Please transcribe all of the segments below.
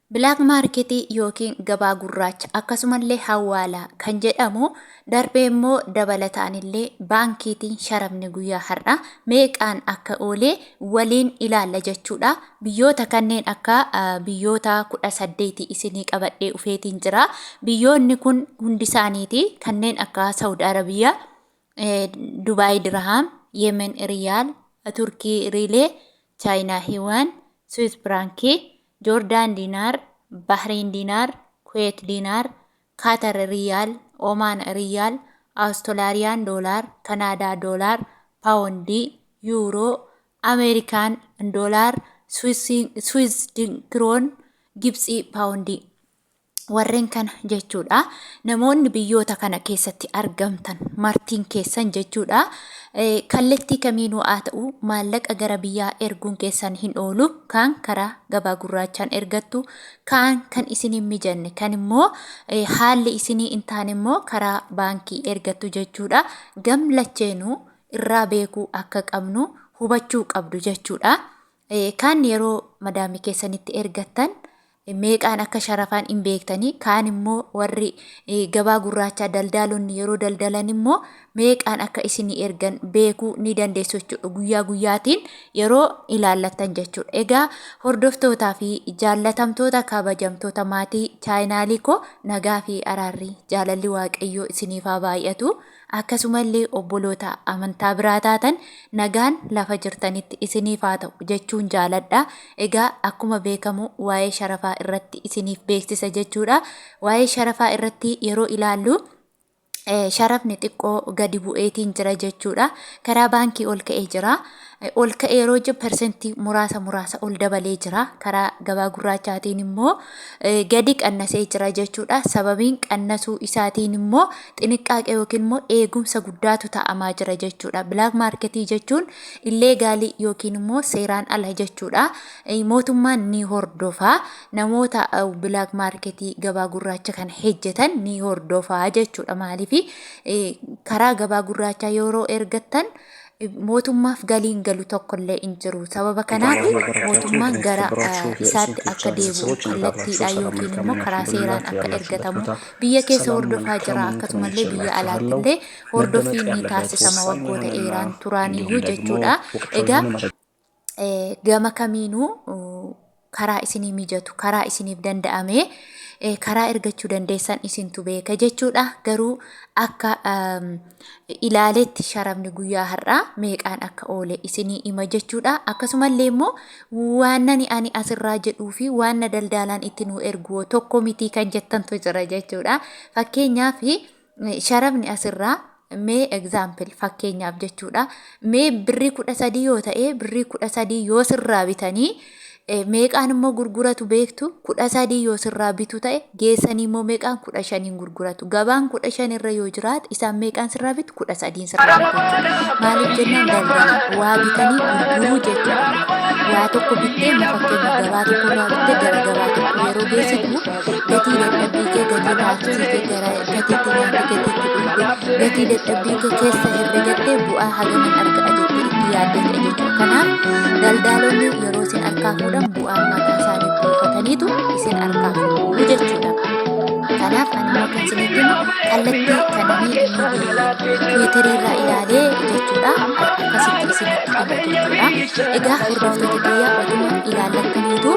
Black market yookiin gabaa gurraacha akkasumallee hawaalaa kan jedhamu darbee immoo dabalataanillee baankiitiin sharafni guyyaa har'a meeqaan akka oolee waliin ilaalla jechuudha. Biyyoota kanneen akka biyyoota 18 isinii qabadhee dhufeetiin jira. Biyyoonni kun hundi isaaniiti kanneen akka Saawud Arabiyaa, Dubaay Dirhaam, Yemen Riyaal, Turkii Riilee, Chaayinaa Hiwaan, Swiss Firaankii, Joordaan Diinaar, Bahriin Diinaar, Kuweet Diinaar, Kaatar Riyaal, Omaan Riyaal, Awustiraariyaan Doolaar, Kanaadaa Doolaar, Paawondii, Yuuroo, Ameerikaan Doolaar, Swiss Kiroon, Gibxii Paawondii. Warreen kana jechuudha. Namoonni biyyoota kana keessatti argamtan martiin keessan jechuudha. Kallattii kamiinuu haa ta'u, maallaqa gara biyyaa erguun keessan hin oolu. Kaan karaa gabaa gurraachaan ergattu, kaan kan isin hin mijanne, kan immoo haalli isinii hin taane immoo karaa baankii ergattu jechuudha. Gam lacheenuu irraa beekuu akka qabnu hubachuu qabdu jechuudha. Kaan yeroo madaamii keessanitti ergattan meeqaan akka sharafaan hin beektanii, kaan immoo warri gabaa gurraachaa daldaalonni yeroo daldalan immoo meeqaan akka isinii ergan beekuu ni dandeessu jechuudha, guyyaa guyyaatiin yeroo ilaallattan jechuudha. Egaa hordoftootaa fi jaallatamtoota kabajamtoota maatii chaayinaalii koo, nagaa fi araarri jaalalli Waaqayyoo isiniif haa baay'atu. Akkasumallee obboloota amantaa biraa taatan nagaan lafa jirtanitti isiniif haa ta'u jechuun jaaladha. Egaa akkuma beekamu waa'ee sharafaa irratti isiniif beeksisa jechuudha. Waa'ee sharafaa irratti yeroo ilaallu, sharafni xiqqoo gadi bu'eetiin jira jechuudha. Karaa baankii ol ka'ee jira. Ol ka'ee yeroo jiru persentii muraasa muraasa ol dabalee jira. Karaa gabaa gurraachaatiin immoo gadi qannasee jira jechuudha. Sababiin qannasuu isaatiin immoo xiniqqaaqee yookiin immoo eegumsa guddaatu ta'amaa jira jechuudha. Black marketii jechuun illeegaalii yookiin immoo seeraan ala jechuudha. Mootummaan ni hordofa. Namoota black marketii gabaa gurraacha kana hojjetan ni hordofa jechuudha. Maaliif, karaa gabaa gurraachaa yeroo ergattan mootummaaf galiin galu tokkollee hin jiru. Sababa kanaaf mootummaan gara isaatti akka deebi'u kallattiidhaan yookiin immoo karaa seeraan akka ergatamu biyya keessa hordofaa jira. Akkasumallee biyya alaatti illee hordoffiin ni taasisama waggoota dheeraan turaaniyyuu jechuudha. Egaa gama kamiinuu karaa isinii mijatu, karaa isiniif danda'ame karaa ergachuu dandeessan isintu beeka jechuudha. Garuu akka ilaaletti sharafni guyyaa har'aa meeqaan akka oole isinii hima jechuudha. Akkasumallee immoo waan ani asirraa jedhuu fi waan na daldaalaan itti nu ergu tokko mitii kan jettantu jira jechuudha. Fakkeenyaaf, sharafni asirraa mee example fakkeenyaaf jechuudha. Mee birrii 13 yoo ta'e, birrii 13 yoo sirraa bitanii meeqaan immoo gurguratu beektu? 13 yoo sirraa bitu ta'e, geessanii immoo meeqaan? 15n gurguratu. Gabaan 15 irra yoo jiraate, isaan meeqaan sirraa bitu? 13n sirraa bitu jechuudha. Maaliif jennaan, daldala waa bitanii gurguruu jechuudha. Waa tokko bittee, amma fakkeenya gabaa tokko irraa bittee gara gabaa tokko yeroo geessitu, gatii dadhabbii kee, gatii taaksii kee, gara gatiitti nyaatte, gatiitti dhugde, gatii dadhabbii kee keessa herregattee bu'aa hagaman argadha jettee itti yaaddee ta'e jechuudha. Kanaaf daldaalonni yeroo isin harkaa fuudhan bu'aa mataa isaanii buufataniitu isin harkaa fuudhu jechuudha. Kanaaf ani immoo kan isinitti himu kallattii kananii inni Tiwiiterii irraa ilaalee jechuudha. Akkasitti isinitti hima jechuudha. Egaa hordoftoota kiyya, otuma ilaallattaniitu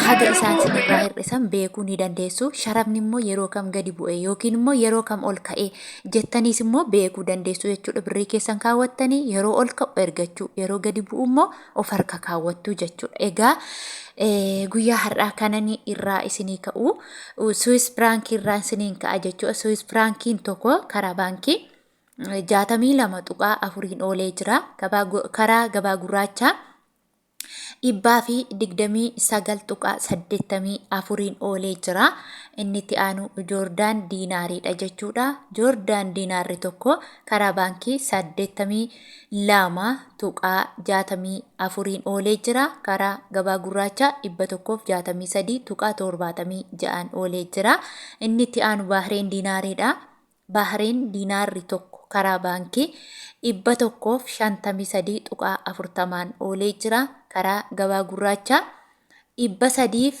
haga isaan isinirraa hir'isan beekuu ni dandeessu. Sharafni immoo yeroo kam gadi bu'e yookiin immoo yeroo kam ol ka'e jettaniis immoo beekuu dandeessu jechuudha. Birrii keessan kaawwattanii yeroo ol ka'u ergachuu, yeroo gadi bu'u immoo of harka kaawwattuu jechuudha. Egaa guyyaa har'aa kanani irraa isinii ka'u Swiss firaankii irraa isiniin ka'a jechuudha. Swiss firaankiin tokko karaa baankii 62.4n oolee jira. Karaa gabaa gurraachaa 129.84n oolee jira. Inni itti aanu Joordaan diinaariidha jechuudha. Joordaan diinaarri tokko karaa baankii 82.64n oolee jira. Karaa gabaa gurraachaa 163.76n oolee jira. Inni itti aanu Baahireen diinaariidha. Baahireen diinaarri tokko karaa baankii 153.40n oolee jira. Karaa gabaa gurraachaa 300.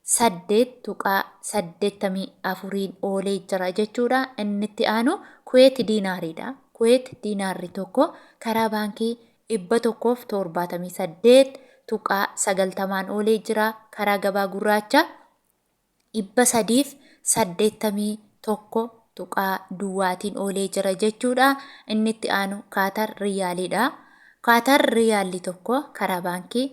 8.84n oolee jira jechuudha. Inni itti aanu Kuweet diinaariidha. Kuweet diinaarri tokko karaa baankii 178.90n oolee jira. Karaa gabaa gurraacha 381 tuqaa duwwaatiin oolee jira jechuudha. Inni itti aanu Kaatar Riyaaliidha. Kaatar Riyaalli tokko karaa baankii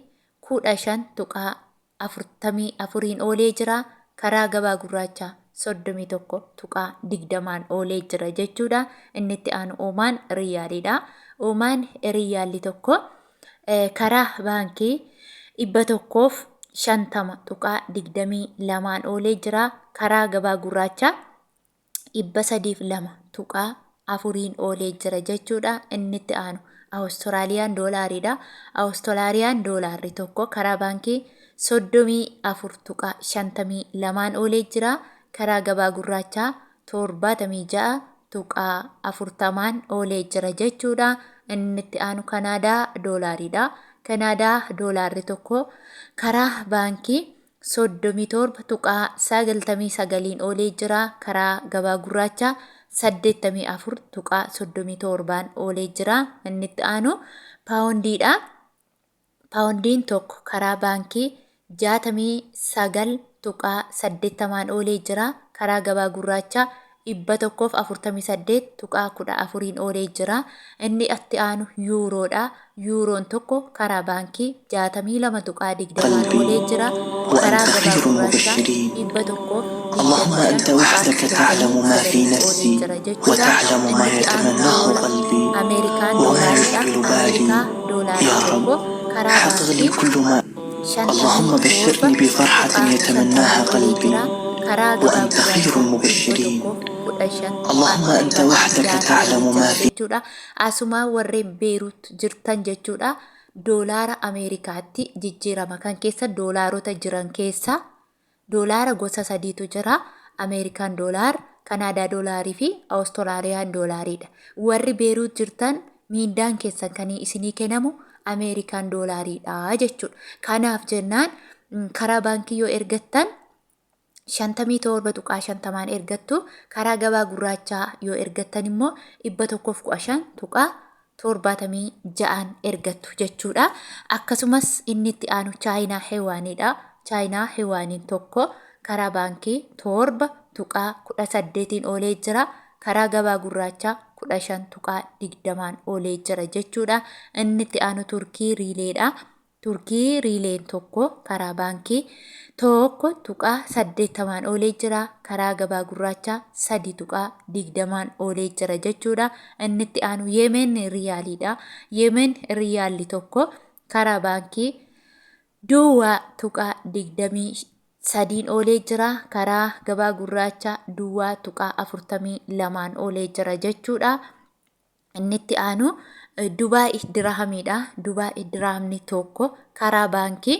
15.44n oolee jira. Karaa gabaa gurraachaa 31.20n oolee jira jechuudha. Inni itti aanu Oomaan Riyaaliidha. Oomaan Riyaalli tokko karaa baankii 150.22n oolee jira. Karaa gabaa gurraachaa 302.4n oolee jira jechuudha. Inni itti aanu Awustiraaliyaan doolaariidha. Awustiraaliyaan doolaarri tokko karaa baankii 34.52n oolee jira. Karaa gabaa gurraachaa 76.40n oolee jira jechuudha. Inni itti aanu Kanaadaa doolaariidha. Kanaadaa doolaarri tokko karaa baankii 37.99n oolee jira. Karaa gabaa gurraachaa 84.37n oolee jira. Inni itti aanu paawundiidha. Paawundiin tokko karaa baankii 69.80n oolee jira. Karaa gabaa gurraachaa 148.14n oolee jira. Inni itti aanu yuuroodha. Yuuroon tokko karaa baankii 62.20n oolee قلبي jira. Karaa وأنت gabaa خير gurraachaa المبشرين. اللهم أنت وحدك تعلم ما 125.39 في oolee نفسي jira jechuudha. وتعلم Inni ما itti aanu يتمناه doolaara قلبي Ameerikaan وما doolaariidha. يشغل Ameerikaa بالي. doolaarri يا رب tokko karaa حقق لي baankii كل ما اللهم بشرني بفرحة 57.50 يتمناها oolee قلبي jira. Karaa gabaa وأنت خير gurraachaa المبشرين. اللهم أنت وحدك 115.76 تعلم oolee ما jira في jechuudha. Asuma warreen Beerut jirtan jechuudha. Doolaara Ameerikaatti jijjiirama kan keessa doolaarota jiran keessa doolaara gosa sadiitu jira. Ameerikaan doolaar, Kanaadaa doolaarii fi Awustiraaliyaan doolaariidha. Warri Beerut jirtan miindaan keessan kan isinii kennamu Ameerikaan doolaariidha jechuudha. Kanaaf jennaan karaa baankii yoo ergattan 57.50n ergattu karaa gabaa gurraachaa yoo ergattan immoo 115.76n ergattu jechuudha. Akkasumas inni itti aanu Chaayinaa Hewaaniidha. Chaayinaa Hewaaniin tokko karaa baankii 7.18n oolee jira. Karaa gabaa gurraachaa 15.20n oolee jira jechuudha. Inni itti aanu Turkii Riileedha. Turkii Riileen tokko karaa baankii 1.80n oolee jira. Karaa gabaa gurraachaa 3.20n oolee jira jechuudha. Inni itti aanu Yemen Riyaaliidha. Yemen Riyaalli tokko karaa baankii duwwaa tuqaa 23n oolee jira. Karaa gabaa gurraachaa duwwaa tuqaa 42n oolee jira jechuudha. Inni itti aanu Dubaay Dirahamiidha. Dubaay Dirahamni tokko karaa baankii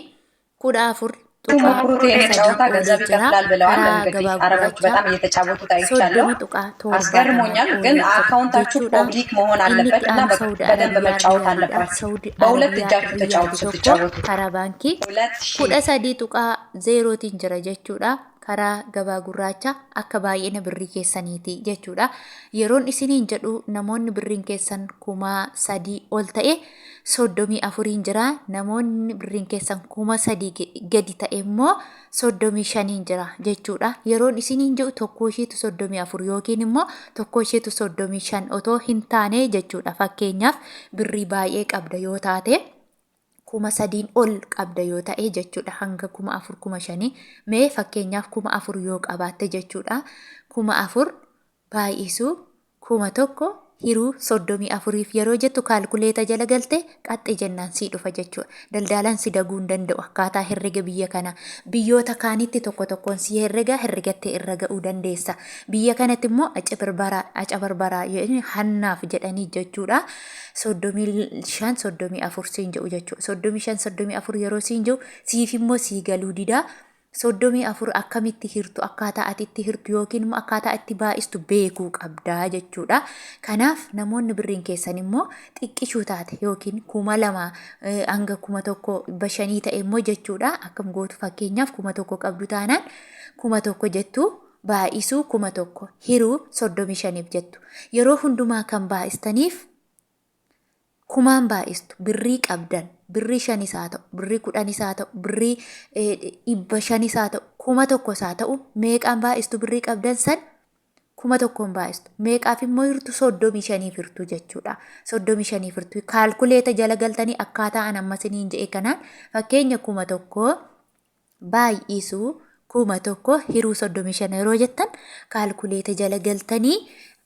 ሞክሩት። ይሄንን 14.13 ጨዋታ oolee ገንዘብ jira. ይከፍላል ብለዋል። Karaa እንግዲህ gabaa አረቦች gurraachaa በጣም እየተጫወቱት አይቻለሁ። 30.70 አስገርሞኛል። ግን oolee jira አካውንታችሁ jechuudha. ፐብሊክ መሆን Inni አለበት itti እና aanu Saudi በደንብ Arabiyaa መጫወት Riyaaliidha. አለባችሁ። Saudi በሁለት Arabiyaa እጃችሁ ተጫወቱ Riyaalli tokko ስትጫወቱ። karaa baankii 2000 13.0tiin jira jechuudha. Karaa gabaa gurraacha akka baay'ina birrii keessaniiti jechuudha. Yeroon isiniin jedhu namoonni birriin keessan 3000 ol ta'e 34n jira. Namoonni birriin keessan 3000 gadi ta'e immoo 35n jira jechuudha. Yeroon isiniin jedhu tokko isheetu 34 yookiin immoo tokko isheetu 35 otoo hin taane jechuudha. Fakkeenyaaf birrii baay'ee qabda yoo taate 3000n ol qabda yoo ta'e jechuudha. Hanga 4000 5000 mee fakkeenyaaf 4000 yoo qabaatte jechuudha. 4000 baay'isuu 1000 hiruu 34f yeroo jettu kaalkuleeta jala galte qaxxi jennaan sii dhufa jechuudha. Daldaalaan si daguu hin danda'u akkaataa herrega biyya kana. Biyyoota kaanitti tokko tokkoon si herrega herregattee irra ga'uu dandeessa. Biyya kanatti immoo acabarbaraa hannaaf jedhanii jechuudha. 35 34 siin jedhu jechuudha. 35 34 yeroo siin jedhu siif immoo sii galuu dida. 34 akkamitti hirtu akkaataa ati itti hirtu yookiin immoo akkaataa itti baay'istu beekuu qabdaa jechuudha. Kanaaf namoonni birriin keessan immoo xiqqishuu taate yookiin 2000 hanga 1500 ta'e immoo jechuudha. Akkam gootu fakkeenyaaf 1000 qabdu taanaan 1000 jettu baay'isuu 1000 hiruu 35f jettu. Yeroo hundumaa kan baay'istaniif kumaan baay'istu birrii qabdan birrii shanis haa ta'u birrii kudhanis haa ta'u birrii 500s haa ta'u 1000s haa ta'u meeqaan baay'istu birrii qabdan san 1000n baay'istu meeqaaf immoo hirtu 35f hirtu jechuudha 35f hirtu kaalkuleeta jala galtanii akkaataa an amma isiniin jedhe kanaan fakkeenya 1000 baay'isuu 1000 hiruu 35 yeroo jettan kaalkuleeta jala galtanii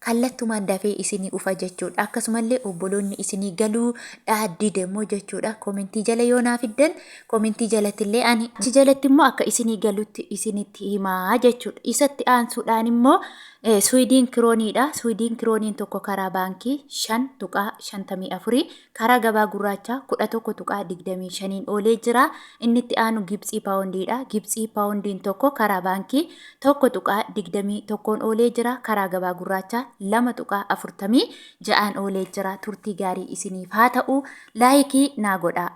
kallattumaan dafee isinii ufa jechuudha. Akkasumallee obboloonni isinii galuu dide immoo jechuudha. Komentii jala yoo naa fiddan komentii jalattillee ani achi jalatti immoo akka isinii galutti isinitti himaa jechuudha. Isatti aansuudhaan immoo Suwidiin kirooniidha. Suwidiin kirooniin tokko karaa baankii 5.54 Karaa gabaa gurraachaa 11.25n oolee jira. Inni itti aanu Gibtsii Paawondiidha. Gibtsii Paawondiin tokko karaa baankii 1.21n oolee jira. Karaa gabaa gurraachaa 2.46n oolee jira. Turtii gaarii isiniif haa ta'u. Laayikii naa godhaa.